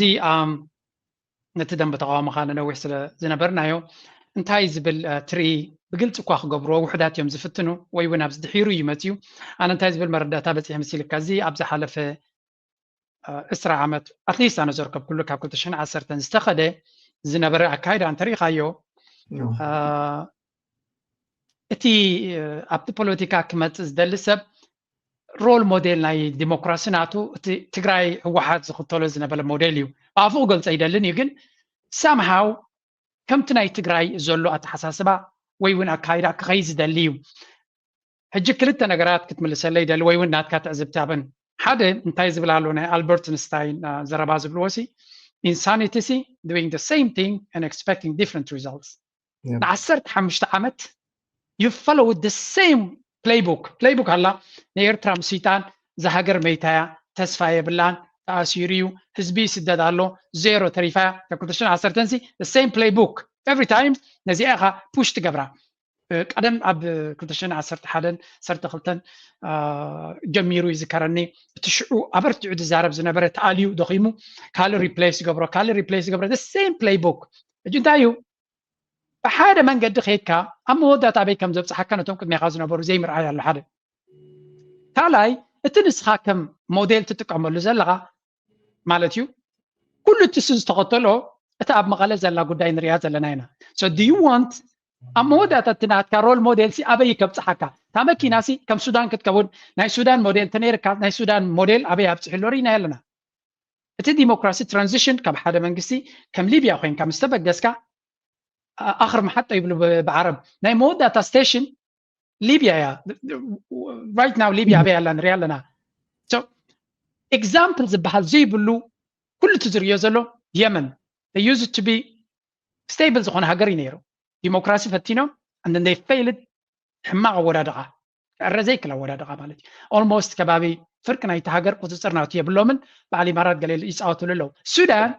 እዚ ኣም፣ ነቲ ደንበ ተቃውሞኻ ንነዊሕ ስለ ዝነበርናዮ እንታይ ዝብል እ፣ ትርኢ ብግልፂ እኳ ክገብርዎ ውሕዳት እዮም ዝፍትኑ ወይ እውን ኣብዚ ድሒሩ እዩ መፅዩ። ኣነ እንታይ ዝብል መረዳእታ በፂሐ መሲልካ፣ እዚ ኣብ ዝሓለፈ እ፣ ዕስራ ዓመት ኣትሊስት ኣነ ዘርከብኩሉ ካብ ክልተ ሽሕን ዓሰርተን ዝተኸደ ዝነበረ ኣካይዳ እንተሪኢኻዮ እ፣ እቲ እ፣ ኣብቲ ፖለቲካ ክመፅእ ዝደሊ ሰብ ሮል ሞዴል ናይ ዲሞክራሲ ናቱ እቲ ትግራይ ህወሓት ዝኽተሎ ዝነበረ ሞዴል እዩ። ብኣፉ ክገልፆ ይደልን እዩ፣ ግን ሳምሃው ከምቲ ናይ ትግራይ ዘሎ ኣተሓሳስባ ወይ እውን ኣካይዳ ክኸይ ዝደሊ እዩ። ሕጂ ክልተ ነገራት ክትምልሰለይ ይደሊ ወይ እውን ናትካ ትዕዝብቲ ኣብን። ሓደ እንታይ ዝብል ኣሎ ናይ ኣልበርት እንስታይን እ፣ ዘረባ ዝብልዎ ሲ፣ insanity ሲ doing the same thing and expecting different results። ንዓሰርተ ሓሙሽተ ዓመት you follow the same playbook። Playbook ኣላ ናይ ኤርትራ ምስይጣን፣ እዛ ሃገር መይታያ፣ ተስፋ የብላን፣ ተኣሲሩ እዩ፣ ህዝቢ ይስደድ ኣሎ፣ ዜሮ ተሪፋያ። ካብ ክልተ ሽሕን ዓሰርተን ሲ the same playbook every time ነዚኣ ኢኻ ፑሽ ትገብራ። እ፣ ቀደም ኣብ ክልተ ሽሕን ዓሰርተ ሓደን ዓሰርተ ክልተን እ፣ ጀሚሩ ይዝከረኒ። እቲ ሽዑ ኣበርቲዑ ዝዛረብ ዝነበረ ተኣልዩ ደኺሙ ካልእ ሪፕሌስ ይገብሮ፣ ካልእ ሪፕሌስ ይገብሮ፣ the same playbook። ሕጂ እንታይ እዩ? ብሓደ መንገዲ ከይድካ ኣብ መወዳእታ ኣበይ ከም ዘብፅሓካ ነቶም ቅድሜኻ ዝነበሩ ዘይምርኣይ ኣሎ ሓደ። ካልኣይ እቲ ንስኻ ከም ሞዴል ትጥቀመሉ ዘለኻ ማለት እዩ ኩሉ እቲ እሱ ዝተኸተሎ እቲ ኣብ መቐለ ዘላ ጉዳይ ንሪኣ ዘለና ኢና። So do you want ኣብ መወዳእታ እቲ ናትካ ሮል ሞዴል ሲ ኣበይ ከብፅሓካ? እታ መኪና ሲ ከም ሱዳን ክትከውን፣ ናይ ሱዳን ሞዴል ተነይርካ ናይ ሱዳን ሞዴል ኣበይ ኣብፅሒ ኣሎ ርኢና ኣለና። እቲ ዲሞክራሲ ትራንዚሽን ካብ ሓደ መንግስቲ ከም ሊብያ ኮይንካ ምስ ተበገስካ ኣ- ኣኽርም ሓጦ ይብሉ ብ- ብዓረብ ናይ መወዳእታ ስቴሽን ሊብያ እያ። Right now ሊብያ ኣበይ ኣላ ንሪኣ ኣለና። So ኤግዛምፕል ዝበሃል ዘይብሉ ኩሉ እቲ ዝርዮ ዘሎ የመን they used to be stable ዝኾነ ሃገር እዩ ነይሩ። ዲሞክራሲ ፈቲኖም and then they failed ሕማቕ ኣወዳድቓ ክዕረ ዘይክል ኣወዳድቓ ማለት እዩ። Almost ከባቢ ፍርቂ ናይቲ ሃገር ቁፅፅር ናቱ የብሎምን። በዓል ኢማራት ገለ ይፃወትሉ ኣለዉ። ሱዳን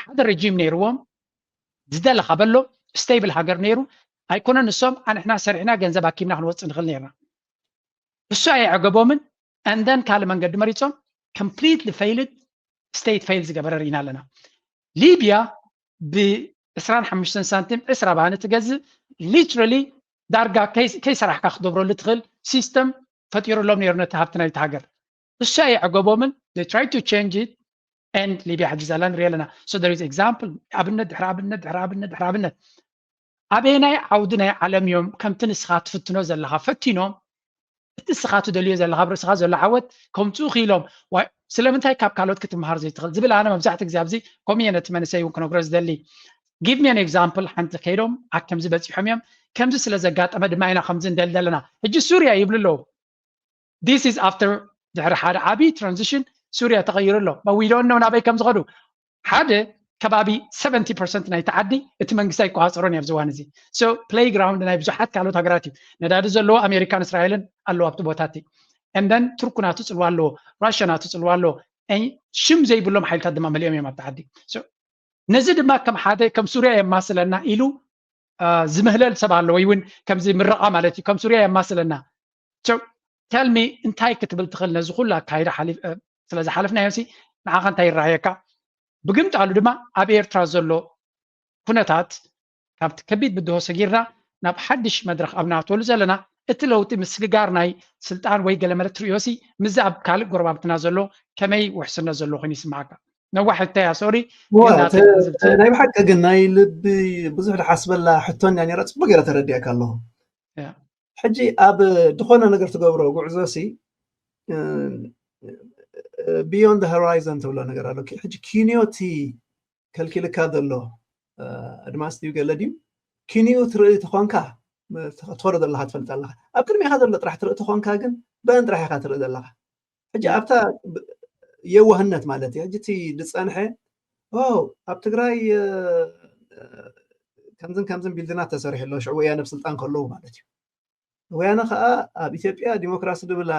ሓደ ረጂም ነይርዎም ዝደለኻ በሎ ስቴብል ሃገር ነይሩ ኣይኮነን። ንሶም ኣንሕና ሰሪሕና ገንዘብ ኣኪብና ክንወፅእ ንኽእል ነይርና። እሱ ኣየዕገቦምን። And then ካልእ መንገዲ መሪፆም completely failed state fail ዝገበረ ርኢና ኣለና። ሊብያ ብ ዕስራን ሓሙሽተን ሳንቲም ዕስራ ባኒ ትገዝእ literally ዳርጋ ከይ- ከይሰራሕካ ክትገብረሉ ትኽእል ሲስተም ፈጢሩሎም ነይሩ ነቲ ሃብቲ ናይቲ ሃገር። እሱ ኣየዕገቦምን። They try to change it and ሊብያ ሕጂ ዘላ ንሪኢ ኣለና። So there is example ኣብነት ድሕሪ ኣብነት ድሕሪ ኣብነት ድሕሪ ኣብነት። ኣበየናይ ዓውዲ ናይ ዓለም እዮም ከምቲ ንስኻ ትፍትኖ ዘለኻ ፈቲኖም እቲ ንስኻ ትደልዮ ዘለኻ ኣብ ርእስኻ ዘሎ ዓወት ከምፅኡ ክኢሎም? ዋይ ስለምንታይ ካብ ካልኦት ክትመሃር ዘይትኽእል ዝብል ኣነ መብዛሕትኡ ግዜ ኣብዚ ከምኡ እየ ነቲ መንእሰይ እውን ክነግሮ ዝደሊ። Give me an example ሓንቲ ከይዶም ኣብ ከምዚ በፂሖም እዮም ከምዚ ስለ ዘጋጠመ ድማ ኢና ከምዚ ንደሊ ዘለና። ሕጂ ሱርያ ይብሉ ኣለዉ። This is after ድሕሪ ሓደ ዓብዪ ትራንዚሽን ሱርያ ተቐይሩ ኣሎ። But we don't know ናበይ ከም ዝኸዱ። ሓደ ከባቢ ሰቨንቲ ፐርሰንት ናይቲ ዓዲ እቲ መንግስቲ ኣይቆፃፀሮን እዩ ኣብዚ እዋን እዚ። So ፕሌይ ግራውንድ ናይ ብዙሓት ካልኦት ሃገራት እዩ። ነዳዲ ዘለዎ ኣሜሪካን እስራኤልን ኣለዎ ኣብቲ ቦታ እቲ። And then ቱርክ ናቱ ፅልዋ ኣለዎ፣ ራሽያ ናቱ ፅልዋ ኣለዎ። And ሽም ዘይብሎም ሓይልታት ድማ መሊኦም እዮም ኣብቲ ዓዲ። So ነዚ ድማ ከም ሓደ ከም ሱርያ የማስለና ኢሉ አ፣ ዝምህለል ሰብ ኣሎ ወይ እውን ከምዚ ምረቓ ማለት እዩ ከም ሱርያ የማስለና። So tell me እንታይ ክትብል ትኽእል ነዚ ኩሉ ኣካይዳ ሓሊፍ እ፣ ስለ ዝሓለፍናዮ ሲ ንዓኻ እንታይ ይረኣየካ? ብግምጣሉ ድማ ኣብ ኤርትራ ዘሎ ኩነታት ካብቲ ከቢድ ብድሆ ሰጊርና ናብ ሓድሽ መድረኽ ኣብ ናእተወሉ ዘለና እቲ ለውጢ ምስግጋር ናይ ስልጣን ወይ ገለመለ ትርእዮ ሲ ምዚ ኣብ ካልእ ጎረባብትና ዘሎ ከመይ ውሕስነት ዘሎ ኮይኑ ይስምዓካ? ነዋሕ ሕቶያ ሶሪ። ዋ፣ ናይ ብሓቂ ግን ናይ ልቢ ብዙሕ ዝሓስበላ ሕቶን እያ ነይራ። ፅቡቅ ገይረ ተረዲእካ ኣለኹ። ሕጂ ኣብ ዝኾነ ነገር ትገብሮ ጉዕዞ ሲ beyond horizon ትብሎ ነገር ኣሎ። ሕጂ ኪንዮ እቲ ከልኪልካ ዘሎ ኣድማስ ድዩ ገለ ድዩ ኪንዩ ትርኢ ተኾንካ ትኸዶ ዘለኻ ትፈልጥ ኣለኻ። ኣብ ቅድሚኻ ዘሎ ጥራሕ ትርኢ ተኾንካ ግን በን ጥራሕ ኢኻ ትርኢ ዘለኻ። ሕጂ ኣብታ የዋህነት ማለት እዩ። ሕጂ እቲ ዝፀንሐ ኣብ ትግራይ ከምዝን ከምዝን ቢልድናት ተሰሪሑ ኣሎ ሽዑ ወያነ ኣብ ስልጣን ከለዉ ማለት እዩ። ወያነ ከዓ ኣብ ኢትዮጵያ ዲሞክራሲ ድብል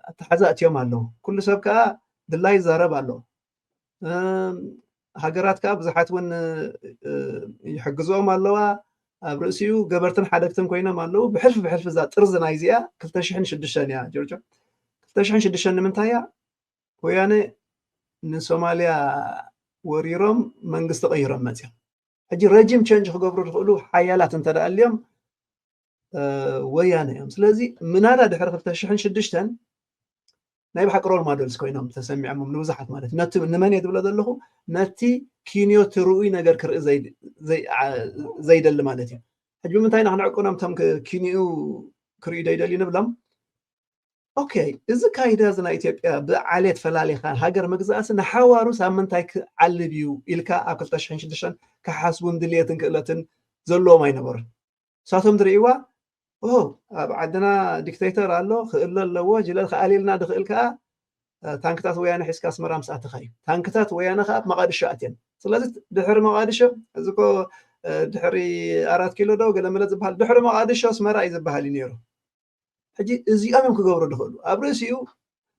ኣተሓዛ እትዮም ኣለዉ። ኩሉ ሰብ ከዓ ድላይ ይዛረብ ኣሎ። ሃገራት ከዓ ብዙሓት እውን ይሕግዝኦም ኣለዋ። ኣብ ርእሲኡ ገበርትን ሓደግትን ኮይኖም ኣለዉ። ብሕልፊ ብሕልፊ እዛ ጥርዚ ናይዚኣ ክልተ ሽሕን ሽዱሽተን እያ ጆርጆ። ክልተ ሽሕን ሽዱሽተን ንምንታይ እያ? ወያነ ንሶማልያ ወሪሮም መንግስቲ ቀይሮም መፅዮም። ሕጂ ረጂም ቸንጅ ክገብሩ ዝኽእሉ ሓያላት እንተ ደኣ ኣልዮም ወያነ እዮም። ስለዚ ምናዳ ድሕሪ ክልተ ሽሕን ሽዱሽተን ናይ ብሓቂ ሮል ማደልስ ኮይኖም ተሰሚዖም ንብዙሓት ማለት እዩ። ነቲ ንመን እየ ዝብሎ ዘለኹ? ነቲ ኪንዮ ትርኡይ ነገር ክርኢ ዘይደሊ ማለት እዩ። ሕጂ ብምንታይ ኢና ክንዕቅኖም? እቶም ኪንኡ ክርእዩ ዘይደልዩ ንብሎም። ኦኬ፣ እዚ ካይዳ እዚ ናይ ኢትዮጵያ ብዓሌት ፈላሊኻ ሃገር ምግዛእሲ ንሓዋሩስ ኣብ ምንታይ ክዓልብ እዩ ኢልካ ኣብ ክልተ ሽሕን ሽዱሽተን ክሓስቡን ድልየትን ክእለትን ዘለዎም ኣይነበሩን። ንሳቶም ዝርእይዋ፣ ኦ፣ ኣብ ዓድና ዲክቴተር ኣሎ፣ ክእለ ኣለዎ፣ ጅለ ክኣል ኢልና ድኽእል ከኣ ታንክታት ወያነ ሒዝካ ኣስመራ ምስ ኣተኻ እዩ። ታንክታት ወያነ ከኣ ኣብ መቓድሾ ኣትየን። ስለዚ ድሕሪ መቓድሾ፣ እዚ እኮ ድሕሪ ኣራት ኪሎ ዶ ገለመለ ዝበሃል፣ ድሕሪ መቓድሾ ኣስመራ እዩ ዝበሃል እዩ ነይሩ። ሕጂ እዚኦም እዮም ክገብሩ ዝኽእሉ። ኣብ ርእሲኡ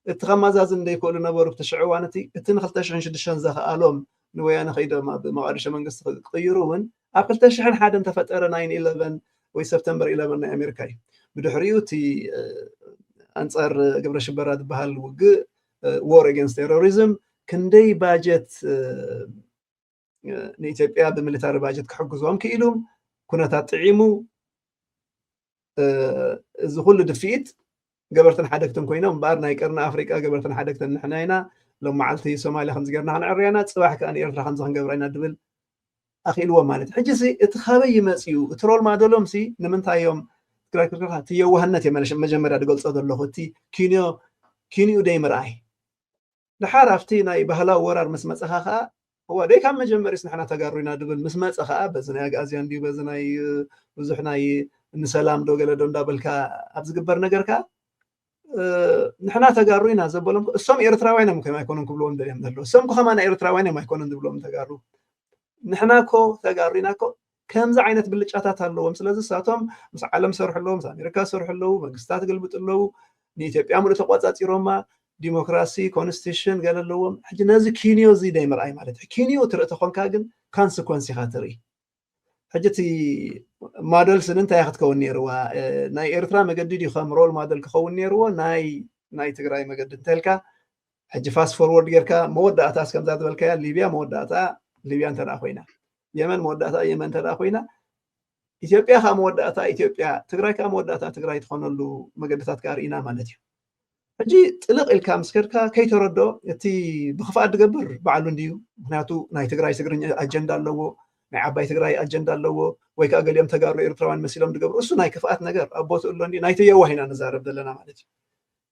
እቲ ከማዛዝን ዘይክእሉ ነበሩ። እቲ ሽዑ እዋን እቲ እቲ ንክልተ ሽሕን ሽዱሽተን ዘኽኣሎም ንወያነ ከይዶም ኣብ መቓድሾ መንግስቲ ክቅይሩ እውን ኣብ ክልተ ሽሕን ሓደን ተፈጠረ ናይን ኢለቨን ወይ ሰፕተምበር ኢለቨን ናይ ኣሜሪካ እዩ። ብድሕሪኡ እቲ ኣንፃር ግብረ ሽበራ ዝበሃል ውግእ፣ war against terrorism፣ ክንደይ ባጀት ንኢትዮጵያ ብሚሊታሪ ባጀት ክሕግዞም ክኢሉ፣ ኩነታት ጥዒሙ፣ እዚ ኩሉ ድፍኢት ገበርትን ሓደግትን ኮይኖም እምበኣር ናይ ቀርኒ ኣፍሪቃ ገበርትን ሓደግትን ንሕና ኢና። ሎም መዓልቲ ሶማልያ ከምዚ ጌርና ክንዕርያ ኢና፣ ፅባሕ ከኣ ንኤርትራ ከምዚ ክንገብራ ኢና ድብል ኣኽኢልዎም ማለት እዩ። ሕጂ ሲ እቲ ካበይ ይመፅኡ? እቲ ሮል ማደሎም ሲ ንምንታይ እዮም? ትግራይ ክልከልካ እቲ የዋህነት እየ መለሽ-፣ መጀመርያ ዝገልፆ ዘለኹ። እቲ ኪንዮ፣ ኪንኡ ደይ ምርኣይ። ድሓር ኣብቲ ናይ ባህላዊ ወራር ምስ መፀኻ ከዓ፣ እዋ ደይ ካብ መጀመሪስ ንሕና ተጋሩ ኢና ድብል ምስ መፀ ከዓ፣ በዚ ናይ ኣግኣዝያን ድዩ፣ በዚ ናይ ብዙሕ ናይ ንሰላም ዶ ገለ ዶ እንዳበልካ ኣብ ዝግበር ነገር ከዓ፣ ንሕና ተጋሩ ኢና ዘበሎም፣ እሶም ኤርትራውያን እዮም ከም ኣይኮኑን ክብልዎም ደልዮም ዘለዉ። እሶም ከማና ኤርትራውያን እዮም ኣይኮኑን ዝብሎም ተጋሩ። ንሕና እኮ ተጋሩ ኢና እኮ ከምዚ ዓይነት ብልጫታት ኣለዎም። ስለዚ እሳቶም ምስ ዓለም ሰርሑ ኣለዉ፣ ምስ ኣሜሪካ ሰርሑ ኣለዉ፣ መንግስታት ገልብጡ ኣለዉ፣ ንኢትዮጵያ ሙሉእ ተቆጻጺሮማ፣ ዲሞክራሲ፣ ኮንስቲቱሽን ገለ ኣለዎም። ሕጂ ነዚ ኪንዮ እዚ ደይ ምርኣይ ማለት እዩ። ኪንዮ ትርኢ ተኾንካ ግን ካንስኮንስ ኢኻ ትርኢ። ሕጂ እቲ ማደልስ ንምንታይ እያ ክትከውን ነይርዋ? እ፣ ናይ ኤርትራ መገዲ ድዩ ከም ሮል ማደል ክኸውን ነይርዎ? ናይ፣ ናይ ትግራይ መገዲ እንተልካ፣ ሕጂ ፋስት ፎርወርድ ጌርካ መወዳእታስ ከምዛ ዝበልካያ ሊብያ መወዳእታ ሊብያ እንተ ደኣ ኮይና፣ የመን መወዳእታ የመን እንተ ደኣ ኮይና፣ ኢትዮጵያ ከዓ መወዳእታ ኢትዮጵያ፣ ትግራይ ከዓ መወዳእታ ትግራይ ትኾነሉ መገድታት ከዓ ርኢና ማለት እዩ። ሕጂ ጥልቕ ኢልካ ምስ ከድካ ከይተረድኦ፣ እቲ ብኽፍኣት ዝገብር ባዕሉ እንድዩ። ምኽንያቱ ናይ ትግራይ ትግርኛ ኣጀንዳ ኣለዎ፣ ናይ ዓባይ ትግራይ ኣጀንዳ ኣለዎ፣ ወይ ከዓ ገሊኦም ተጋሩ ኤርትራውያን መሲሎም ዝገብሩ፣ እሱ ናይ ክፍኣት ነገር ኣብ ቦትኡ ኣሎ እንድዩ። ናይቲ የዋህ ኢና ንዛረብ ዘለና ማለት እዩ።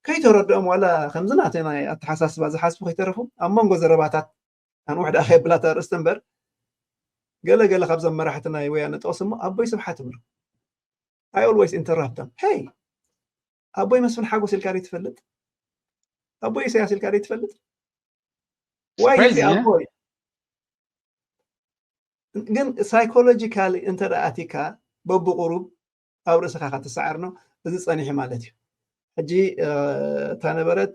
ከይተረድኦም ዋላ ከምዚ ናተይ ናይ ኣተሓሳስባ ዝሓስቡ ከይተረፉ ኣብ መንጎ ዘረባታት ኣነ ውሕድ ኣኸ የብላታ ርእስቲ እምበር፣ ገለ ገለ ካብዞም መራሕቲ ናይ ወያነ ጠቕሲ እሞ ኣቦይ ስብሓት ይብሉ። I always interrupt them. ሄይ፣ ኣቦይ መስፍን ሓጎስ ኢልካ ዶ ትፈልጥ? ኣቦይ ኢሳያስ ኢልካ ዶ ትፈልጥ? ዋይ Crazy, ኣቦይ ግን ሳይኮሎጂካሊ እንተ ደኣ ኣቲካ በብቁሩብ ኣብ ርእስኻ ክትሰዓር ነው። እዚ ጸኒሑ ማለት እዩ። ሕጂ፣ እ፣ እታ ነበረት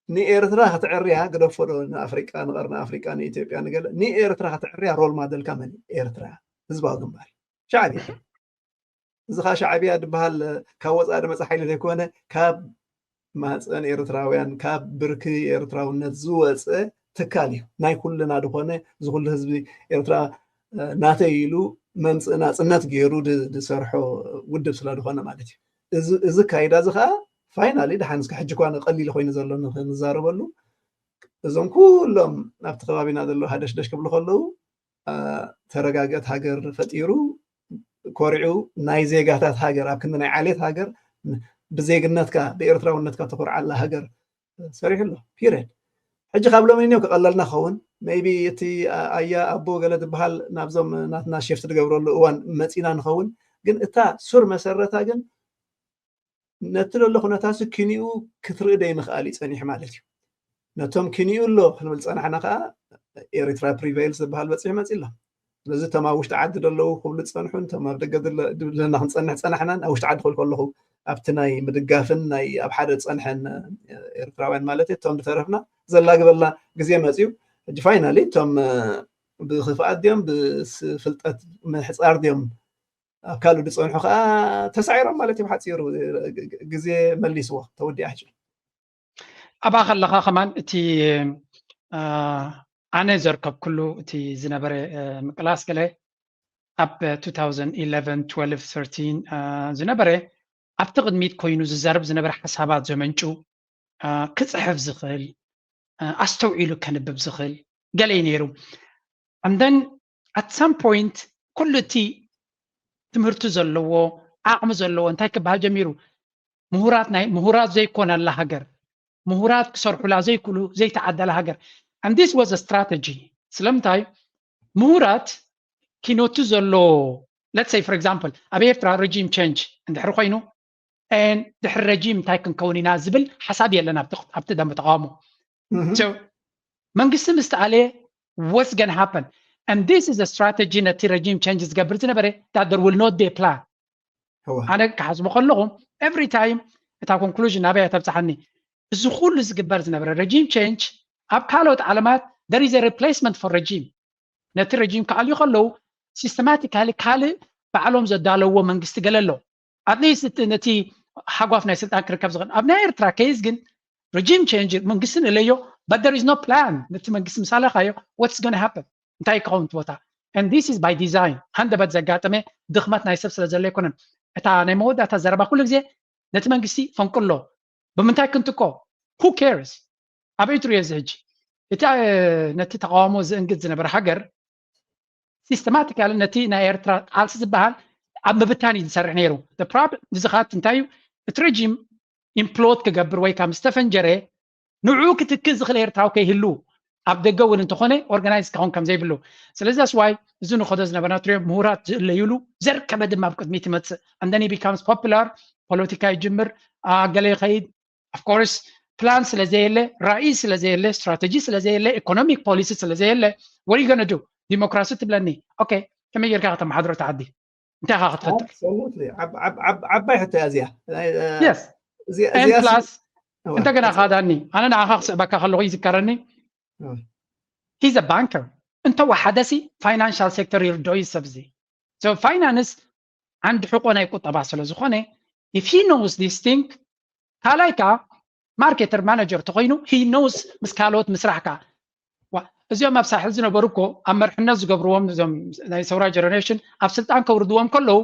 ንኤርትራ ክትዕርያ ግደፎ ዶ ንኣፍሪቃ፣ ንቐርኒ ኣፍሪቃ፣ ንኢትዮጵያ፣ ንገለ ንኤርትራ ክትዕርያ ሮል ማደልካ መን እዩ? ኤርትራ ህዝባዊ ግንባር ሻዕብያ። እዚ ኸዓ ሻዕብያ ዝበሃል ካብ ወጻኢ ዝመጸ ሓይሊ ዘይኮነ ካብ ማህፀን ኤርትራውያን ካብ ብርኪ ኤርትራውነት ዝወፀ ትካል እዩ። ናይ ኩልና ዝኾነ እዚ ኩሉ ህዝቢ ኤርትራ ናተይ ኢሉ መምፅእ ናፅነት ገይሩ ዝሰርሖ ውድብ ስለ ዝኾነ ማለት እዩ። እዚ ኣካይዳ እዚ ከዓ ፋይናሊ ደሓን እስከ ሕጂ እኳ ቀሊል ኮይኑ ዘሎ ንዛረበሉ እዞም ኩሎም ኣብቲ ከባቢና ዘለዉ ሃደሽደሽ ክብሉ ከለዉ ተረጋገት ሃገር ፈጢሩ ኮሪዑ ናይ ዜጋታት ሃገር ኣብ ክንዲ ናይ ዓሌት ሃገር ብዜግነትካ ብኤርትራውነትካ ተኮርዓላ ሃገር ሰሪሑ ኣሎ። ፒሪድ። ሕጂ ካብ ሎሚ ንዮም ክቐለልና ክኸውን maybe እቲ ኣያ ኣቦ ገለ ዝበሃል ናብዞም ናትና ሽፍት ዝገብረሉ እዋን መፂና ንኸውን ግን እታ ሱር መሰረታ ግን ነቲ ዘሎ ኩነታት ኪኒኡ ክትርኢ ደይ ምኽኣል እዩ ፀኒሑ ማለት እዩ። ነቶም ኪኒኡ ኣሎ ክንብል ፀናሕና ከዓ ኤሪትራ ፕሪቬይል ዝበሃል በፂሑ መፂ ኣሎ። ስለዚ እቶም ኣብ ውሽጢ ዓዲ ዘለዉ ክብሉ ዝፀንሑን እቶም ኣብ ደገ ዘለና ክንፀንሕ ፀናሕናን ኣብ ውሽጢ ዓዲ ክብል ከለኹ ኣብቲ ናይ ምድጋፍን ናይ ኣብ ሓደ ዝፀንሐን ኤርትራውያን ማለት እቶም ዝተረፍና ዘላግበልና ግዜ መፅዩ። ሕጂ ፋይናሊ እቶም ብክፍኣት ድዮም ብፍልጠት ምሕፃር ድዮም ኣብ ካልእ ዝፀንሑ ከዓ ተሳዒሮም ማለት እዩ። ብሓፂሩ ግዜ መሊስዎ ተወዲኣ ሕጂ። ኣብኣ ከለኻ ከማን እቲ ኣነ ዘርከብኩሉ እቲ ዝነበረ ምቅላስ ገለ ኣብ two thousand eleven twelve thirteen ዝነበረ ኣብቲ ቅድሚት ኮይኑ ዝዛረብ ዝነበረ ሓሳባት ዘመንጩ ክፅሕፍ ዝኽእል ኣስተውዒሉ ከንብብ ዝኽእል ገለ እዩ ነይሩ። And then at some point ኩሉ እቲ ትምህርቲ ዘለዎ ዓቕሚ ዘለዎ እንታይ ክበሃል ጀሚሩ? ምሁራት ናይ ምሁራት ዘይኮነላ ሃገር፣ ምሁራት ክሰርሑላ ዘይክእሉ ዘይተዓደላ ሃገር። And this was a strategy። ስለምንታይ ምሁራት ኪኖቱ ዘሎ let's say for example ኣብ ኤርትራ regime change እንድሕር ኮይኑ ድሕሪ regime እንታይ ክንከውን ኢና ዝብል ሓሳብ የለን ኣብቲ ደንበ ተቃውሞ። መንግስቲ ምስ ተኣለየ what's gonna happen? And this is a strategy ነቲ regime change ዝገብር ዝነበረ that there will not be a plan። ኣነ ክሓስቦ ከለኹ every time እታ conclusion ናበይ ተብፅሓኒ? እዚ ኩሉ ዝግበር ዝነበረ regime change ኣብ ካልኦት ዓለማት there is a replacement for regime። ነቲ regime ክኣልዩ ከለዉ systematically ካልእ ባዕሎም ዘዳለዎ መንግስቲ ገለ ኣሎ። At least ነቲ ሃጓፍ ናይ ስልጣን ክርከብ ዝኽእል። ኣብ ናይ ኤርትራ case ግን regime change መንግስቲ ንእለዮ but there is no plan። ነቲ መንግስቲ ምስ ኣለኻዮ what's gonna happen? እንታይ ክኸውን እቲ ቦታ? And this is by design። ሃንደበት ዘጋጠመ ድኽመት ናይ ሰብ ስለ ዘሎ ኣይኮነን። እታ ናይ መወዳእታ ዘረባ ኩሉ ግዜ ነቲ መንግስቲ ፈንቅሎ። ብምንታይ ክንትኮ? Who cares? ኣበይ ትሪኦ እዚ ሕጂ? እቲ ነቲ ተቃውሞ ዝእንግድ ዝነበረ ሃገር systematically ነቲ ናይ ኤርትራ ቃልሲ ዝበሃል ኣብ ምብታን እዩ ዝሰርሕ ነይሩ። Problem እዚ ኻት እንታይ እዩ? እቲ regime implode ክገብር ወይ ካብ ዝተፈንጀረ ንዕኡ ክትክእ ዝኽእል ኤርትራዊ ከይህሉ ኣብ ደገ እውን እንተኾነ organize ክኸውን ከም ዘይብሉ። ስለዚ that's why እዚ ንኸዶ ዝነበርና ትሪኦ ምሁራት ዝእለዩሉ ዘርከበ ድማ ኣብ ቅድሚት ይመፅእ። And then he becomes popular። ፖለቲካ ይጅምር፣ ገለ ይኸይድ። Of course plan ስለ ዘየለ፣ ራእይ ስለ ዘየለ፣ strategy ስለ ዘየለ፣ economic policy ስለ ዘየለ what are you gonna do? ዲሞክራሲ ትብለኒ okay ከመይ ጌርካ ከተመሓድሮ እቲ ዓዲ? እንታይ ኢኻ ክትፈጥር? ዓባይ ሕቶ እያ እዚኣ። Plus እንደገና ካዳኒ ኣነ ንዓኻ ክስዕበካ ከለኹ ይዝከረኒ። He's a banker። እንተወሓደሲ financial sector ይርድኦ እዩ ሰብ እዚ። Finance ዓንዲ ሕቆ ናይ ቁጠባ ስለ ዝኾነ if he knows this thing ካልኣይ ከዓ marketer manager ተኮይኑ he knows ምስ ካልኦት ምስራሕ ከዓ እዚኦም ኣብ ሳሕል ዝነበሩ እኮ ኣብ መርሕነት ዝገብርዎም እዞም ናይ ሰውራ generation ኣብ ስልጣን ከውርድዎም ከለዉ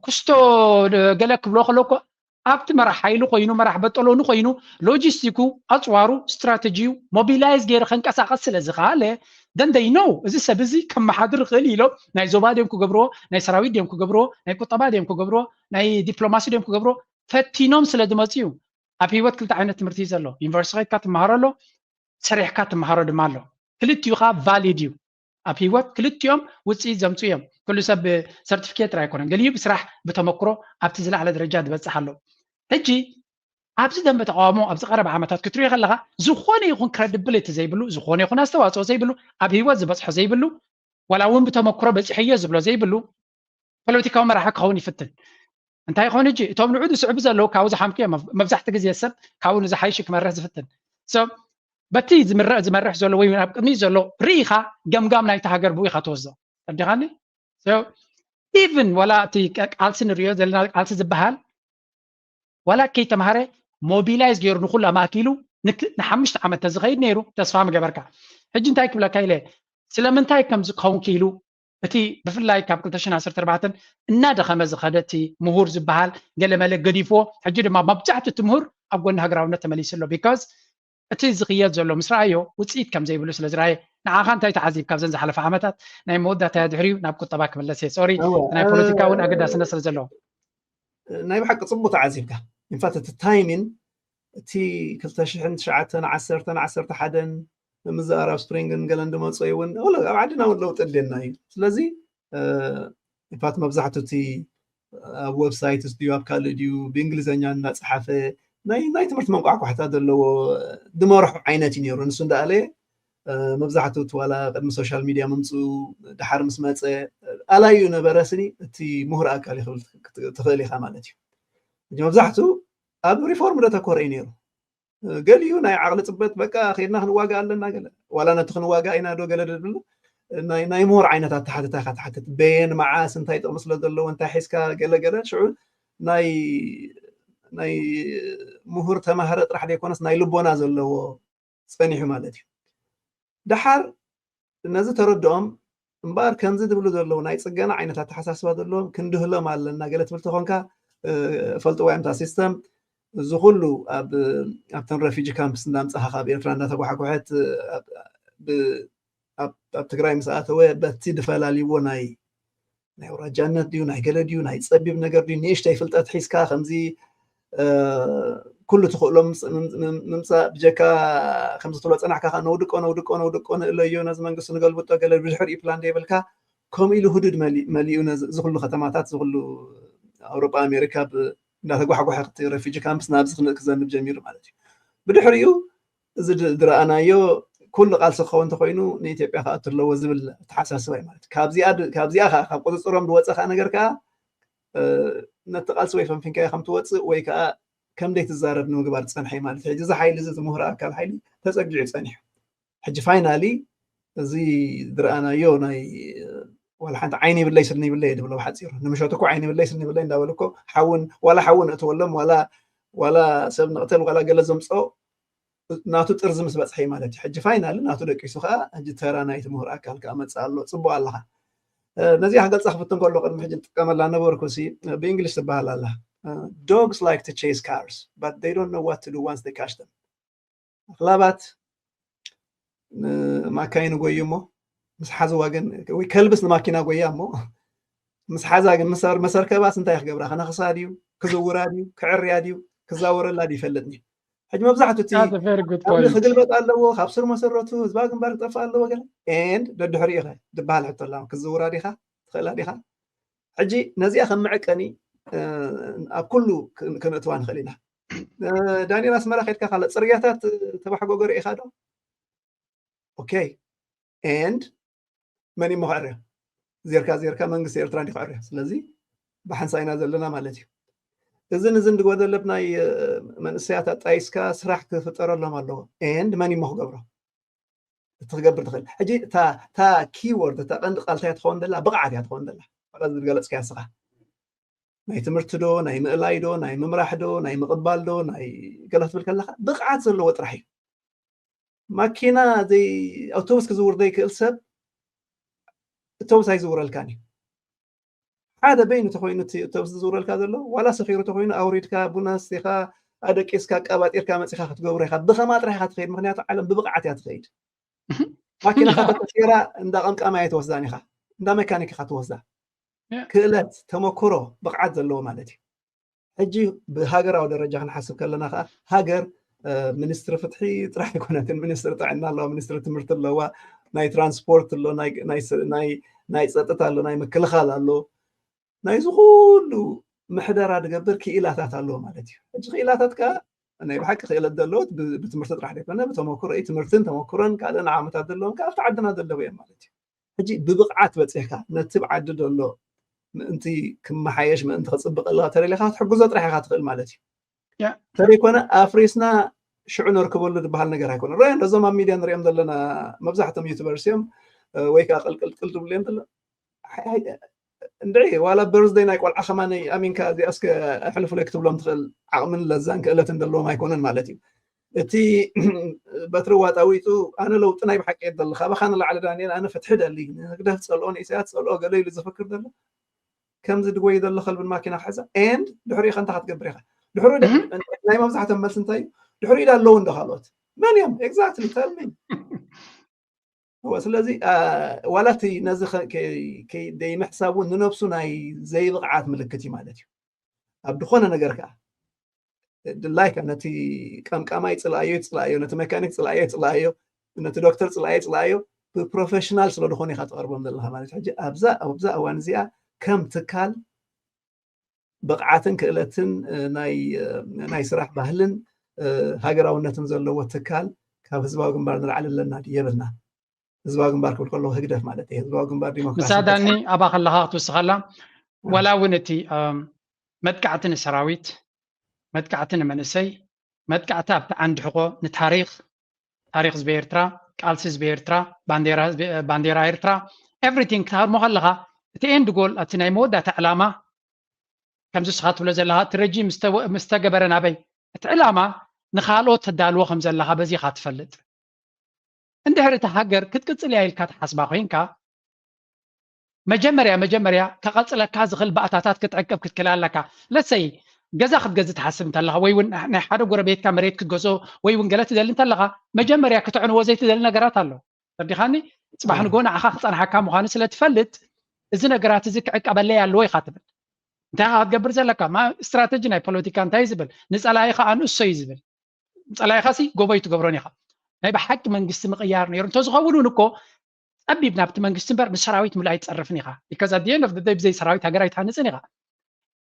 ኩስቶ ገለ ክብሎ ከሎ እኮ ኣብቲ መራሕ ሓይሉ ኮይኑ መራሕ በጠሎኒ ኮይኑ logistic ኡ ኣፅዋሩ strategy ኡ mobilize ገይሩ ከንቀሳቀስ ስለ ዝኸኣለ then they know እዚ ሰብ እዚ ከመሓድር ይኽእል ኢሎም ናይ ዞባ ድዮም ክገብርዎ ናይ ሰራዊት ድዮም ክገብርዎ ናይ ቁጠባ ድዮም ክገብርዎ ናይ diplomacy ድዮም ክገብርዎ ፈቲኖም ስለ ዝመፅኡ ኣብ ህይወት ክልተ ዓይነት ትምህርቲ እዩ ዘሎ። ዩኒቨርሲቲ ከይድካ ትመሃሮ ኣሎ፣ ሰሪሕካ ትመሃሮ ድማ ኣሎ። ክልቲኡ ከዓ valid እዩ። ኣብ ህይወት ክልቲኦም ውፅኢት ዘምፅኡ እዮም። ኩሉ ሰብ ብሰርቲፊኬት ጥራይ ኣይኮነን፣ ገሊኡ ብስራሕ ብተመክሮ ኣብቲ ዝለዓለ ደረጃ ዝበፅሕ ኣሎ። ሕጂ ኣብዚ ደንበ ተቃውሞ ኣብዚ ቀረባ ዓመታት ክትሪኦ ከለካ ዝኾነ ይኹን credibility ዘይብሉ፣ ዝኾነ ይኹን ኣስተዋፅኦ ዘይብሉ፣ ኣብ ህይወት ዝበፅሖ ዘይብሉ፣ ዋላ እውን ብተመክሮ በፂሐዮ ዝብሎ ዘይብሉ ፖለቲካዊ መራሒ ክኸውን ይፍትን። እንታይ ይኾን ሕጂ እቶም ንዑ ዝስዕቡ ዘለዉ ካብኡ ዝሓምቁ እዮም። መብዛሕቲ ግዜ ሰብ ካብኡ ንዝሓይሽ ክመርሕ ዝፍትን። በቲ ዝመርሕ ዘሎ ወይ ኣብ ቅድሚት ዘሎ ርኢኻ ገምጋም ናይቲ ሃገር ብኡ ኢኻ ትወስዶ። ተረዲኻኒ? Even ዋላ እቲ ቃልሲ ንሪኦ ዘለና ቃልሲ ዝበሃል ዋላ ከይተምሃረ mobilize ገይሩ ንኩሉ ኣማእኪሉ ንሓሙሽተ ዓመት ተዝኸይድ ነይሩ ተስፋ ምገበርካ። ሕጂ እንታይ ክብለካ ኢለ ስለምንታይ ከምዚ ክኸውን ክኢሉ እቲ ብፍላይ ካብ ክልተ ሽሕን ዓሰርተ ኣርባዕተን እናደኸመ ዝኸደ እቲ ምሁር ዝበሃል ገለመለ ገዲፍዎ ሕጂ ድማ መብዛሕትኡ እቲ ምሁር ኣብ ጎኒ ሃገራውነት ተመሊሱ ኣሎ። Because እቲ ዝኽየድ ዘሎ ምስ ረኣዮ ውፅኢት ከም ዘይብሉ ስለ ዝረኣየ። ንዓኻ እንታይ ተዓዚብካ ኣብዘን ዝሓለፈ ዓመታት? ናይ መወዳእታ ድሕሪኡ ናብ ቁጠባ ክምለስ እየ። Sorry ናይ ፖለቲካ እውን ኣገዳስነት ስለ ዘለዎ። ናይ ብሓቂ ፅቡቅ ተዓዚብካ። In fact እቲ timing እቲ ክልተ ሽሕን ትሽዓተን ዓሰርተን ዓሰርተ ሓደን ምምዝ ኣራብ ስፕሪንግን ገለን ድመፅኦ እውን ኣብ ዓድና እውን ለውጢ ኣድልየና እዩ። ስለዚ in fact መብዛሕትኡ እቲ ኣብ website ድዩ ኣብ ካልእ ድዩ ብእንግሊዝኛ እናፀሓፈ ናይ ትምህርቲ መንቋሕቋሕታ ዘለዎ ድመርሑ ዓይነት እዩ ነይሩ። ንሱ እንዳኣለየ መብዛሕትኡ እቲ ዋላ ቅድሚ social media ምምፅኡ ድሓር ምስ መፀ ኣላዩ ነበረ ስኒ እቲ ምሁር ኣካል እዩ ክብል ትኽእል ኢኻ ማለት እዩ። መብዛሕትኡ ኣብ reform ዘተኮረ እዩ ነይሩ። ገሊኡ ናይ ዓቕሊ ፅበት በቃ ከይድና ክንዋጋእ ኣለና ገለ ዋላ ነቲ ክንዋጋእ ኢና ዶ ገለ ድብል ናይ ምሁር ዓይነት ኣተሓትታ ኢኻ ትሓትት። በየን መዓስ እንታይ ጥቕሚ ስለ ዘለዎ እንታይ ሒዝካ ገለ ገለ ሽዑ ናይ ናይ ምሁር ተማሃረ ጥራሕ ዘይኮነስ ናይ ልቦና ዘለዎ ፀኒሑ ማለት እዩ። ደሓር ነዚ ተረድኦም እምበኣር ከምዚ ዝብሉ ዘለዉ ናይ ጽገና ዓይነት ኣተሓሳስባ ዘለዎም ክንድህሎም ኣለና ገለ ትብል ተኾንካ፣ ፈልጥዋ እዮም እታ ሲስተም። እዚ ኩሉ ኣብተን ረፊጂ ካምፕስ እንዳምጻኻ ካብ ኤርትራ እንዳተጓሓጓሐት ኣብ ትግራይ ምስ ኣተወ በቲ ድፈላልይዎ ናይ ናይ ውራጃነት ድዩ ናይ ገለ ድዩ ናይ ጸቢብ ነገር ድዩ ንእሽተይ ፍልጠት ሒዝካ ከምዚ ኩሉ ትኽእሎ ምምፃእ ብጀካ ከምዚ ትብሎ ፀናሕካ ከ ነውድቆ ነውድቆ ነውድቆ ንእለዮ ነዚ መንግስቲ ንገልብጦ ገለ ብድሕሪኡ ፕላን ዘይብልካ ከምኡ ኢሉ ህዱድ መሊኡ እዚ ኩሉ ከተማታት እዚ ኩሉ ኣውሮጳ ኣሜሪካ እንዳተጓሕጓሐ ክቲ ረፊጂ ካምፕስ ናብዚ ክዘንብ ጀሚሩ ማለት እዩ። ብድሕሪኡ እዚ ዝረኣናዮ ኩሉ ቃልሲ ክኸውን እንተኮይኑ ንኢትዮጵያ ክኣቱ ኣለዎ ዝብል ተሓሳስባ እዩ ማለት ካብዚኣ ካብዚኣ ካብ ቁፅፅሮም ዝወፀ ከዓ ነገር ከዓ ነቲ ቃልሲ ወይ ፈንፊንካዮ ከም ትወፅእ ወይ ከዓ ከም ዘይትዛረብ ንምግባር ዝፀንሐ ማለት ሕጂ እዚ ሓይሊ እዚ ዝምህሮ ኣካል ሓይሊ ተፀጊዑ ፀኒሑ ሕጂ ፋይናሊ እዚ ዝረኣናዮ ናይ ዋላ ሓንቲ ዓይኒ ይብለይ ስኒ ይብለይ ድብሎ ብሓፂሩ ንምሸት እኮ ዓይኒ ይብለይ ስኒ ይብለይ እንዳበሉ እኮ ሓውን ዋላ ሓውን እትወሎም ዋላ ዋላ ሰብ ንቅተል ዋላ ገለ ዘምፅኦ ናቱ ጥርዚ ምስ በፅሐ ማለት እዩ ሕጂ ፋይናሊ ናቱ ደቂሱ ከዓ ሕጂ ተራ ናይ ትምህር ኣካል ከዓ መፅእ ኣሎ ፅቡቅ ኣለካ ነዚኣ ክገልፃ ክፍትን ከሎ ቅድሚ ሕጂ ንጥቀመላ ነበርኩ ሲ ብእንግሊሽ ትበሃል ኣላ dogs like to chase cars but they don't know what to do once they catch them ኣኽላባት ንማካይን ጎዩ እሞ ምስ ሓዝዋ ግን ወይ ከልብስ ንማኪና ጎያ እሞ ምስ ሓዛ ግን መሰርከባስ እንታይ ክገብራ ክነኽሳ ድዩ ክዝውራ ድዩ ክዕርያ ድዩ ክዛወረላ ድዩ ይፈልጥኒ ሕጂ መብዛሕቱ እቲ ክግልበጥ ኣለዎ ካብ ስር መሰረቱ ህዝባ ግንባር ክጠፍእ ኣለዎ ገለ ኤንድ ደድሕሪኡ ኸ ዝበሃል ሕቶ ኣላ ክዝውራ ዲኻ ትኽእላ ዲኻ ሕጂ ነዚኣ ከም መዐቀኒ ኣብ ኩሉ ክንእትዋ ንኽእል ኢና ዳንኤል ኣስመራ ከድካ ካለ ፅርግያታት ተባሕጎጎ ርኢኻ ዶ ኦኬ ኤንድ መን እሞ ክዕርያ ዜርካ ዜርካ መንግስቲ ኤርትራ እንዲ ክዕርያ ስለዚ ብሓንሳ ኢና ዘለና ማለት እዩ እዝን እዝን ድጎደለብ ናይ መንእሰያት ኣጣይስካ ስራሕ ክፍጠረሎም ኣለዎ ኤንድ መን እሞ ክገብሮ እቲ ክገብር ትኽእል ሕጂ እታ ኪወርድ እታ ቀንዲ ቃልታ እያ ትኸውን ዘላ ብቕዓት እያ ትኸውን ዘላ ዝገለፅካ ስኻ ናይ ትምህርቲ ዶ ናይ ምእላይ ዶ ናይ ምምራሕ ዶ ናይ ምቕባል ዶ ናይ ገለ ክትብል ከለካ ብቕዓት ዘለዎ ጥራሕ እዩ ማኪና ዘይ ኣውቶቡስ ክዝውር ዘይክእል ሰብ ኣውቶቡስ ኣይዝውረልካን እዩ ሓደ በይኑ ተኮይኑ እቲ ኣውቶቡስ ዝዝውረልካ ዘሎ ዋላ ሰኺሩ ተኮይኑ ኣውሪድካ ቡና ስቲኻ ኣደቂስካ ኣቃባጢርካ መፂኻ ክትገብሮ ኢኻ ብኸማ ጥራሕ ኢኻ ትኸይድ ምክንያቱ ዓለም ብብቕዓት እያ ትኸይድ ማኪናኻ ተቀሲራ እንዳ ቀምቃማ እየ ትወስዳን ኢኻ እንዳ መካኒክ ኢኻ ትወስዳ ክእለት ተመክሮ ብቕዓት ዘለዎ ማለት እዩ ሕጂ ብሃገራዊ ደረጃ ክንሓስብ ከለና ከዓ ሃገር ሚኒስትሪ ፍትሒ ጥራሕ ኣይኮነትን ሚኒስትሪ ጥዕና ኣለዋ ሚኒስትሪ ትምህርቲ ኣለዋ ናይ ትራንስፖርት ኣሎ ናይ ፀጥታ ኣሎ ናይ ምክልኻል ኣሎ ናይዚ ኩሉ ምሕደራ ዝገብር ክኢላታት ኣለዎ ማለት እዩ ሕጂ ክኢላታት ከዓ ናይ ብሓቂ ክእለት ዘለዎት ብትምህርቲ ጥራሕ ዘይኮነ ብተመክሮ እዩ ትምህርትን ተመክሮን ካልእን ዓመታት ዘለዎም ከዓ ኣብቲ ዓድና ዘለዉ እዮም ማለት እዩ ሕጂ ብብቕዓት በፂሕካ ነቲ ብዓዲ ዘሎ ምእንቲ ክመሓየሽ ምእንቲ ክፅብቅ ኣለካ ተደሊካ ክትሕግዞ ጥራሕ ኢካ ትኽእል ማለት እዩ ተደይኮነ ኣፍሪስና ሽዑ ነርክበሉ ዝበሃል ነገር ኣይኮነ ረ ነዞም ኣብ ሚድያ ንሪኦም ዘለና መብዛሕቶም ዩቱበርስ እዮም ወይ ከዓ ቅልቅልቅል ትብሉ እዮም እንድዒ ዋላ በርዝደይ ናይ ቆልዓ ከማነይ ኣሚንካ እዚኣ እስከ ኣሕልፉለይ ክትብሎም ትኽእል ዓቕምን ለዛን ክእለትን ዘለዎም ኣይኮነን ማለት እዩ እቲ በትሪ ዋጣዊጡ ኣነ ለውጢ ናይ ብሓቂ የደሊ ካባኻ ንላዕሊ ዳንኤል ኣነ ፍትሒ ደሊ ንህግደፍ ፀልኦ ንኢሳያስ ፀልኦ ገለ ኢሉ ዝፍክር ዘሎ ከምዚ ድጎይ ዘሎ ከልብን ማኪና ክሕዛ ኤንድ ድሕሪኡ ከንታ ክትገብር ኢኻ ድሕሪኡ ናይ መብዛሕቶም መልሲ እንታይ እዩ ድሕሪኡ ዳ ኣለዉ እንዶ ካልኦት መን እዮም exactly tell me ስለዚ ዋላ እቲ ነዚ ደይምሕሳብ እውን ንነብሱ ናይ ዘይብቕዓት ምልክት እዩ ማለት እዩ ኣብ ዝኾነ ነገር ከዓ ድላይካ ነቲ ቀምቃማይ ፅልኣዮ ፅልኣዮ ነቲ መካኒክ ፅልኣዮ ፅልኣዮ ነቲ ዶክተር ፅልኣዮ ፅልኣዮ ብፕሮፌሽናል ስለ ዝኾነ ኢካ ትቐርቦም ዘለካ ማለት ሕጂ ኣብዛ ኣብዛ እዋን እዚኣ ከም ትካል ብቕዓትን ክእለትን ናይ ስራሕ ባህልን ሃገራውነትን ዘለዎ ትካል ካብ ህዝባዊ ግንባር ንላዕሊ ኣለና የብልና ህዝባዊ ግንባር ክብል ከለኩ ህግደፍ ማለት እዩ ህዝባዊ ግንባር ዲሞክራሲ ምሳዳኒ ኣባ ከለካ ክትውስኸላ ዋላ እውን እቲ መጥቃዕቲ ንሰራዊት መጥቃዕቲ ንመንእሰይ መጥቃዕቲ ኣብቲ ዓንዲ ሕቆ ንታሪክ ታሪክ ህዝቢ ኤርትራ ቃልሲ ህዝቢ ኤርትራ ባንዴራ ኤርትራ everything ክትሃርሞ ከለካ እቲ end goal ኣብቲ ናይ መወዳእታ ዕላማ ከምዚ ስኻ ትብሎ ዘለካ እቲ ረጂ ምስተገበረ ናበይ እቲ ዕላማ ንካልኦት ተዳልዎ ከም ዘለካ በዚ ኢካ ትፈልጥ እንድሕር እታ ሃገር ክትቅጽል እያ ኢልካ ትሓስባ ኮይንካ፣ መጀመርያ መጀመርያ ከቐጽለካ ዝኽእል ባእታታት ክትዕቅብ ክትክእል ኣለካ። ለሰይ ገዛ ክትገዝእ ትሓስብ እንተለኻ፣ ወይ እውን ናይ ሓደ ጎረቤትካ መሬት ክትገዝኦ ወይ እውን ገለ ትደሊ እንተለኻ፣ መጀመርያ ክትዕንዎ ዘይትደሊ ነገራት ኣሎ። ተረዲኻኒ? ጽባሕ ንጎ ንዓኻ ክጸንሓካ ምዃኑ ስለ ትፈልጥ፣ እዚ ነገራት እዚ ክዕቀበለይ ኣለዎ ኢኻ ትብል። እንታይ ኢኻ ክትገብር ዘለካ? ማ ስትራተጂ ናይ ፖለቲካ እንታይ እዩ ዝብል? ንጸላኢኻ ኣንእሶ እዩ ዝብል። ንጸላኢኻ ሲ ጎቦ ኣይትገብሮን ኢኻ። ናይ ብሓቂ መንግስቲ ምቕያር ነይሩ እንተዝኸውን እውን እኮ ጸቢብ ናብቲ መንግስቲ እምበር ንሰራዊት ምሉእ ኣይትጸርፍን ኢኻ። Because at the end of the day ብዘይ ሰራዊት ሃገር ኣይትሃንጽን ኢኻ።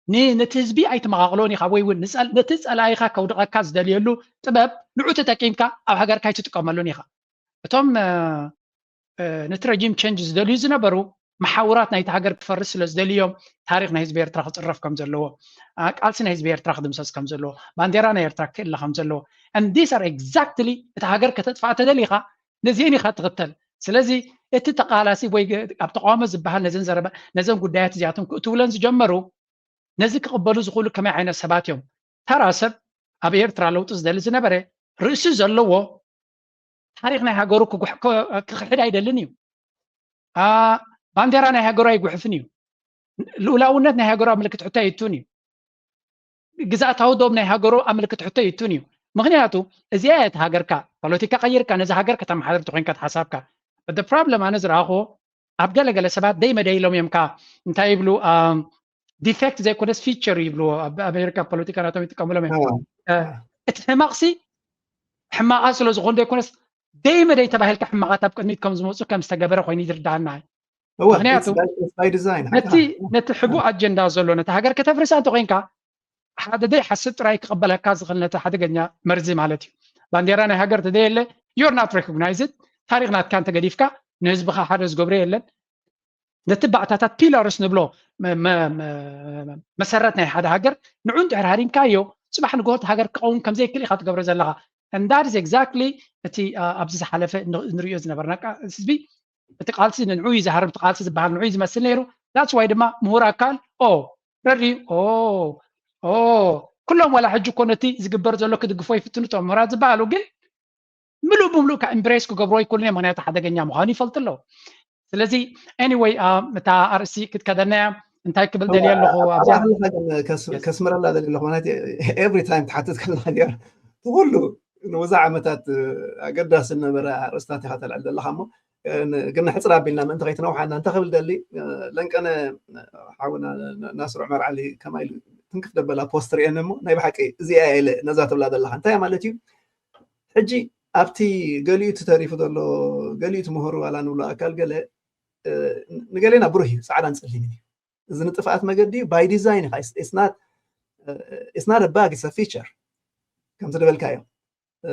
ን-፣ ነቲ ህዝቢ ኣይትመቓቕሎን ኢኻ፣ ወይ እውን ንጸል-፣ ነቲ ጸላኢኻ ከውድቐካ ዝደልየሉ ጥበብ ንዑ ተጠቂምካ ኣብ ሃገርካ ኣይትጥቀመሉን ኢኻ። እቶም፣ እ፣ እ፣ ነቲ ረጂም ቼንጅ ዝደልዩ ዝነበሩ መሓውራት ናይቲ ሃገር ክፈርስ ስለ ዝደልዮም ታሪኽ ናይ ህዝቢ ኤርትራ ክጽረፍ ከም ዘለዎ፣ እ፣ ቃልሲ ናይ ህዝቢ ኤርትራ ክድምሰስ ከም ዘለዎ፣ ባንዴራ ናይ ኤርትራ ክእለ ከም ዘለዎ፣ and these are exactly እታ ሃገር ከተጥፍኣ ተደሊኻ ነዚአን ኢኻ ትኽተል። ስለዚ እቲ ተቓላሲ ወይ ገ-፣ ኣብ ተቃውሞ ዝበሃል ነዘን ዘረባ፣ ነዘን ጉዳያት እዚኣቶም ክእትውለን ዝጀመሩ ነዚ ክቕበሉ ዝኽእሉ ከመይ ዓይነት ሰባት እዮም? ተራ ሰብ ኣብ ኤርትራ ለውጢ ዝደሊ ዝነበረ ርእሲ ዘለዎ ታሪኽ ናይ ሃገሩ ክጉሕ-፣ ክ-፣ ክኽሕድ ኣይደልን እዩ። ኣ፣ ባንዴራ ናይ ሃገሩ ኣይጉሕፍን እዩ። ልኡላውነት ናይ ሃገሩ ኣብ ምልክት ሕቶ ኣይእቱን እዩ። ግዝኣታዊ ዶብ ናይ ሃገሩ ኣብ ምልክት ሕቶ ይእቱን እዩ። ምኽንያቱ እዚኣ እያ እቲ ሃገርካ፣ ፖለቲካ ቀይርካ ነዚ ሃገር ከተመሓድር ተኮይንካ ተሓሳብካ። But the problem ኣነ ዝረኣኽዎ ኣብ ገለገለ ሰባት ደይ መደይ ኢሎም እዮም ከኣ እንታይ ይብሉ፣ ኣም፣ ዲፌክት ዘይኮነስ ፊቸር ይብልዎ። ኣብ ኣሜሪካ ፖለቲካ ናቶም ይጥቀምሎም እዮም። ኣዎ። እ፣ እቲ ሕማቕሲ ሕማቓት ስለ ዝኾኑ ዘይኮነስ ደይ መደይ ተባሂልካ ሕማቓት ኣብ ቅድሚት ከም ዝመፁ ከም ዝተገበረ ኮይኑ ይርዳኣና። እወ፣ ምኽንያቱ it's by፣ it's by design፣ ነቲ፣ ሓቅኻ። ነቲ ሕቡእ ኣጀንዳ ዘሎ ነቲ ሃገር ከተፍርሳ እንተኮይንካ ሓደ ደይ ሓስብ ጥራይ ክቕበለካ ዝኽእል ነቲ ሓደገኛ መርዚ ማለት እዩ። ባንዴራ ናይ ሃገር ተደየለ you're not recognized። ታሪኽ ናትካ እንተገዲፍካ ንህዝብኻ ሓደ ዝገብሮ የለን። ነቲ ባእታታት ፒላርስ ንብሎ መ-፣ መ-፣ መ-፣ መሰረት ናይ ሓደ ሃገር ንዑ እንድሕር ሃሪምካዮ ጽባሕ ንግሆ እቲ ሃገር ክኸውን ከም ዘይክእል ኢኻ ትገብሮ ዘለኻ። And that is exactly እቲ፣ አ፣ ኣብዚ ዝሓለፈ ን-፣ ንሪኦ ዝነበርና ቃ-፣ ህዝቢ እቲ ቃልሲ ንንዑ እዩ ዝሃርም፣ እቲ ቃልሲ ዝበሃል ንዑ እዩ ዝመስል ነይሩ። That's why ድማ ምሁር ኣካል ኦ ረድዩ ኦ ኦ ኩሎም ዋላ ሕጂ እኮ ነቲ ዝግበር ዘሎ ክድግፎ ይፍትኑ እቶም ምሁራት ዝበሃሉ ግን ምሉእ ብምሉእ ካብ ኢምብሬስ ክገብሮ ይክእሉን እዮም፣ ምክንያቱ ሓደገኛ ምዃኑ ይፈልጡ ኣለዉ። ስለዚ anyway፣ አ፣ እታ ኣርእስቲ ክትከደና እያ። እንታይ ክብል ደልየ ኣለኹ ኣብዚኣ? ኣባህልኻ ግን ከስ-፣ Yes። ከስምረላ ደልየ ኣለኹ። ማለት ኤቭሪ ታይም ትሓትት ከለኻ ዲያ፣ እቲ ኩሉ ንብዙሕ ዓመታት ኣገዳሲ ዝነበረ ኣርእስታት ኢኻ ተልዕል ዘለኻ እሞ፣ እ፣ ን-፣ ግን ንሕጽር ኣቢልና ምእንቲ ከይትነውሓና እንተ ክብል ደሊ፣ እ፣ ለንቀነ ሓውና ን-፣ ናስር ዑመር ዓሊ ከማይ ኢሉ ትንክፍ ደበላ ፖስት ርእየኒ እሞ፣ ናይ ብሓቂ እዚኣ እየ ኢለ ነዛ ትብላ ዘለኻ። እንታይ ማለት እዩ? ሕጂ ኣብቲ ገሊኡ እቲ ተሪፉ ዘሎ፣ ገሊኡ እቲ ምሁር ዋላ ንብሎ ኣካል ገለ፣ እ፣ ንገሌና ብሩህ እዩ፣ ጻዕዳን ጸሊምን እዩ። እዚ ንጥፍኣት መገዲ እዩ፣ by design ኢኻ። It's፣ it's not፣ እ፣ it's not a bug, it's a feature። ከምቲ ዝበልካዮ፣ እ፣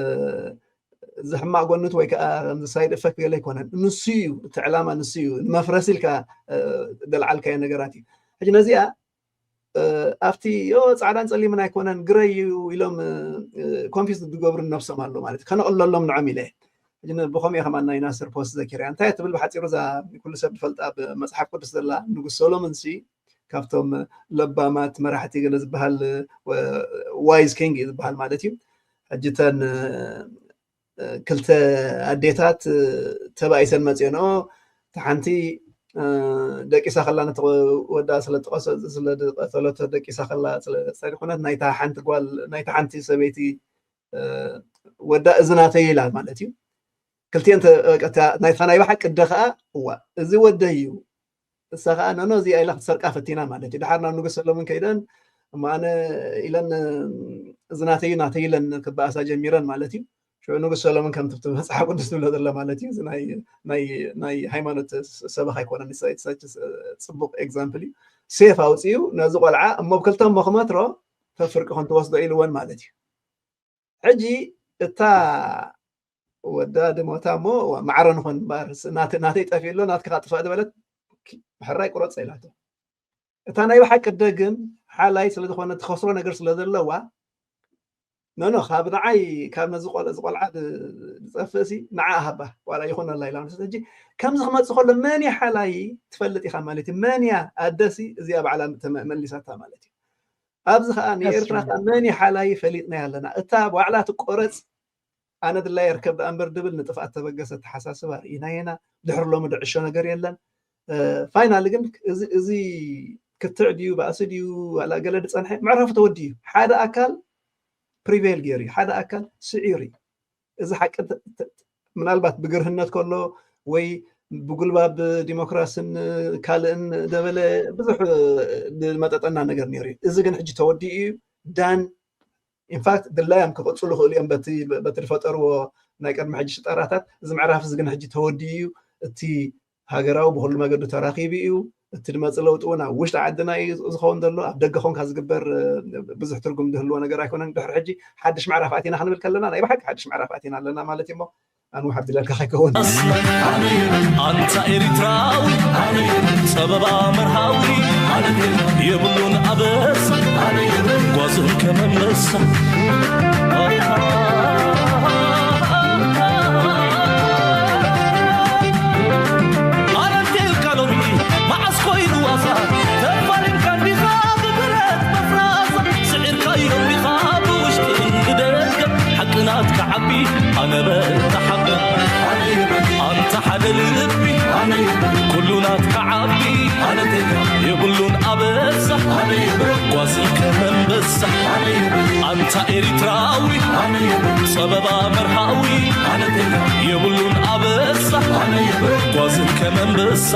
እዚ ሕማቕ ጎንት ወይ ከዓ ከምዚ ሳይድ ኢፈክት ገለ ኣይኮነን። ንሱ እዩ፣ እቲ ዕላማ ንሱ እዩ። ንመፍረሲ ኢልካ፣ እ፣ ደልዓልካዮ ነገራት እዩ። ሕጂ ነዚኣ፣ እ፣ ኣብቲ፣ ዮ፣ ጻዕዳን ጸሊምን ኣይኮነን፣ ግረይ እዩ ኢሎም፣ እ፣ ኮንፊዝ ዝገብሩ ነብሶም ኣሎ ማለት እዩ። ከነቕለሎም ንዖም ኢለ። ሕጂ ን-፣ ብኸምኡ እየ ከማን ናይ ናስር ፖስት ዘኪረያ። እንታይ እያ ትብል ብሓጺሩ እዛ ኩሉ ሰብ ዝፈልጣ ኣብ መጽሓፍ ቅዱስ ዘላ ንጉስ ሰሎሞን ሲ ካብቶም ለባማት መራሕቲ ገለ ዝበሃል፣ ወ-፣ ዋይዝ ኪንግ እዩ ዝበሃል ማለት እዩ። ሕጂ እተን፣ እ፣ ክልተ ኣዴታት፣ እ፣ ተባኢሰን መጽኦንኦ፣ እታ ሓንቲ፣ እ፣ ደቂሳ ከላ ነቲ ወዳ ስለ ዝጠቐሰ-፣ ስለ ዝቐተለቶ ደቂሳ ከላ ስለ ዝጸንሐት ናይታ ሓንቲ ጓል፣ ናይታ ሓንቲ ሰበይቲ፣ እ፣ ወዳ እዚ ናተይ ኢላ ማለት እዩ። ክልቲኤን ተ-፣ በቃ እታ ናይ፣ እታ ናይ ብሓቂ ኣደ ኸኣ፣ እዋ፣ እዚ ወደይ እዩ። እሳ ኸኣ፣ ኖ፣ ኖ፣ እዚኣ ኢላ ክትሰርቃ ፈቲና ማለት እዩ። ደሓር ናብ ንጉስ ሰሎሞን ከይደን፣ እሞ ኣነ ኢለን፣ እዚ ናተይ እዩ፣ ናተይ ኢለን ክበኣሳ ጀሚረን ማለት እዩ። ሽዑ ንጉስ ሰሎሞን ከምቲ፣ እቲ መጽሓፍ ቅዱስ ትብሎ ዘላ ማለት እዩ። እዚ ናይ፣ ናይ፣ ናይ ሃይማኖት ስ-፣ ሰበኽ ኣይኮነን። ንሳ፣ ንሳ ጽቡቕ ኤግዛምፕል እዩ። ሴፍ ኣውጺኡ ነዚ ቆልዓ፣ እሞ ብክልተ እሞ ክመትሮ፣ ፈፍርቂ ኮን ትወስዶ ኢልወን ማለት እዩ። ሕጂ እታ ወዳ ድሞታ እሞ ማዕረ ንኾን እምበኣር፣ ስ-፣ ናተ-፣ ናተይ ጠፊኡ ኣሎ፣ ናትካ ጥፋእ ዝበለት፣ ኪ-፣ ሕራይ ቁረጽ ኢላቶ። እታ ናይ ብሓቂ ኣደ ግን ሓላይ ስለ ዝኾነ ትኸስሮ ነገር ስለ ዘለዋ፣ ኖ፣ ኖ፣ ካብ ንዓይ፣ ካብ ነዚ ቆል-፣ እዚ ቆልዓ ድ-፣ ዝጠፍእ ሲ ንዓ ሃባ፣ ዋላ ይኹነላ ኢላ። ሕጂ ከምዚ ክመጽእ ከሎ መን እያ ሓላይ ትፈልጥ ኢኻ ማለት እዩ። መን እያ ኣደሲ እዚኣ ባዕላ ተመ-፣ መሊሳታ ማለት እዩ። ኣብዚ ኸኣ ንኤርትራ ኸኣ መን እዩ ሓላይ ፈሊጥናዮ ኣለና። እታ ባዕላ ትቆረጽ፣ ኣነ ድላይ እርከብ ደኣ እምበር ድብል ንጥፍኣት ተበገሰ ኣተሓሳስባ ርኢናዮ ኢና። ድሕሪ ሎሚ ድዕሾ ነገር የለን። ፋይናሊ ግን እዚ ክትዕ ድዩ ባእሲ ድዩ ዋላ ገለ ዝፀንሐ ምዕራፉ ተወዲኡ እዩ። ሓደ ኣካል ፕሪቬል ገይሩ እዩ፣ ሓደ ኣካል ስዒሩ እዩ። እዚ ሓቂ ምናልባት ብግርህነት ከሎ ወይ ብጉልባብ ዲሞክራስን ካልእን ደበለ ብዙሕ ዝመጠጠና ነገር ነይሩ እዩ። እዚ ግን ሕጂ ተወዲኡ እዩ። ዳን ኢንፋክት ድላዮም ክቕፅሉ ክእሉ እዮም በቲ ዝፈጠርዎ ናይ ቅድሚ ሕጂ ሽጣራታት። እዚ ምዕራፍ እዚ ግን ሕጂ ተወዲኡ እዩ። እቲ ሃገራዊ ብኩሉ መገዱ ተራኺቡ እዩ። እቲ ድመፅ ለውጢ እውን ኣብ ውሽጢ ዓድና እዩ ዝኸውን ዘሎ። ኣብ ደገ ኮንካ ዝግበር ብዙሕ ትርጉም ዝህልዎ ነገር ኣይኮነን። ድሕሪ ሕጂ ሓድሽ ምዕራፍ ኣቲና ክንብል ከለና ናይ ብሓቂ ሓድሽ ምዕራፍ ኣቲና ኣለና ማለት እዩ። እሞ ኣንውሕ ኣቢለልካ ከይከውን። ኣንታ ኤሪትራዊ ጸበባ መርሃዊ የብሉን ኣበሳ ጓዝን ከመመሳ ኣረንቴልካ ሎሚ መዓስ ኮይኑ ዋሳ ተፋሊምካ እንዲኻ ብብረት መፍራሳ ስዒርካዮ እንዲኻ ብውሽጥን ብደገ ሓቂ ናትካ ዓቢ ኣነ በታ ሓቂ ኣንታ ሓደ ልቢ ኩሉ ናትካ ዓቢ የብሉን ኣበሳ ጓዝን ከመንበሳ ኣንታ ኤሪትራዊ ጸበባ መርሃዊ የብሉን ኣበሳ ጓዝን ከመንበሳ